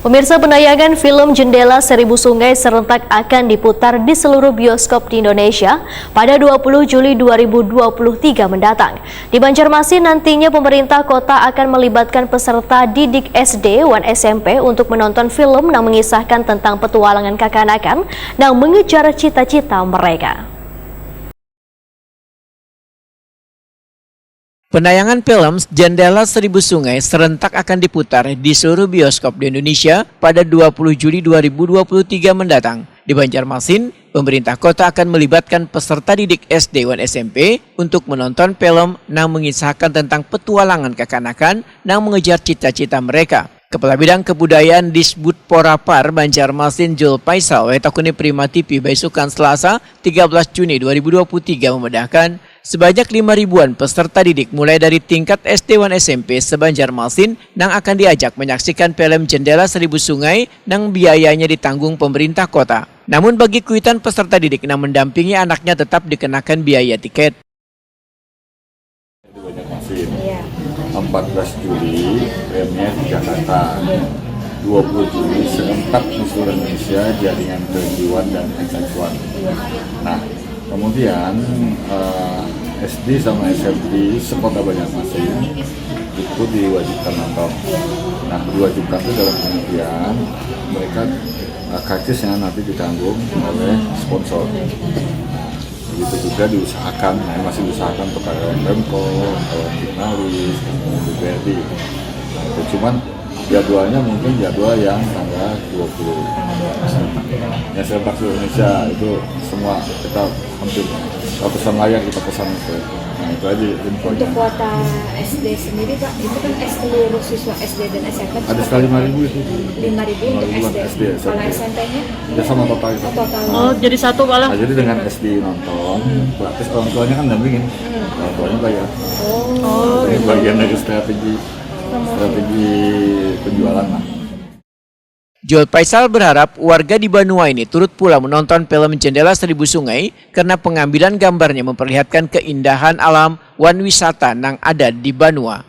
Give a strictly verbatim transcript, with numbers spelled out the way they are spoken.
Pemirsa, penayangan film Jendela Seribu Sungai serentak akan diputar di seluruh bioskop di Indonesia pada dua puluh Juli dua ribu dua puluh tiga mendatang. Di Banjarmasin, nantinya pemerintah kota akan melibatkan peserta didik S D wan S M P untuk menonton film nang mengisahkan tentang petualangan kakanakan nang mengejar cita-cita mereka. Penayangan film Jendela Seribu Sungai serentak akan diputar di seluruh bioskop di Indonesia pada dua puluh Juli dua ribu dua puluh tiga mendatang. Di Banjarmasin, pemerintah kota akan melibatkan peserta didik S D wan S M P untuk menonton film nang mengisahkan tentang petualangan kakanakan nang mengejar cita-cita mereka. Kepala Bidang Kebudayaan Disbudporapar Banjarmasin, Jul Paisal, wayatakuni Prima T V baisukan Selasa, tiga belas Juni dua ribu dua puluh tiga, memedahkan, sebanyak lima ribuan peserta didik mulai dari tingkat S D wan S M P se-Banjarmasin nang akan diajak menyaksikan film Jendela Seribu Sungai nang biayanya ditanggung pemerintah kota. Namun, bagi kuitan peserta didik nang mendampingi anaknya tetap dikenakan biaya tiket. Di Banjarmasin. Iya. empat belas Juli, premiere di Jakarta. Iya. dua puluh Juli, serentak di seluruh Indonesia, jaringan twenty one dan X X one. Iya. Nah, kemudian uh, S D sama S M P sekota Banjarmasin itu diwajibkan nonton. Iya. Nah, diwajibkan itu dalam pengertian mereka uh, karcisnya nanti ditanggung oleh sponsor. Nah, begitu juga diusahakan, nah, masih diusahakan untuk karyawan Pemko, karyawan jurnalis, karyawan D P R D. Nah, itu cuman jadwalnya mungkin jadwal yang tanggal dua puluh. Yang serentak seluruh Indonesia itu semua kita hampir ratusan layar kita pesan itu. Nah, itu aja infonya. Untuk kuota S D sendiri, Pak, itu kan seluruh siswa S D dan S M P ada sekitar lima ribu itu. Lima ribu untuk S D. Kalau S M P-nya? Ya sama total itu. Total. Oh, jadi satu malah. Nah, jadi dengan S D nonton, hmm. Berarti orang tuanya kan dampingin. Hmm. Orang tuanya bayar. Oh. Ini bagian dari strategi strategi penjualan lah. Jul Paisal berharap warga di Banua ini turut pula menonton film Jendela Seribu Sungai karena pengambilan gambarnya memperlihatkan keindahan alam wan wisata nang ada di Banua.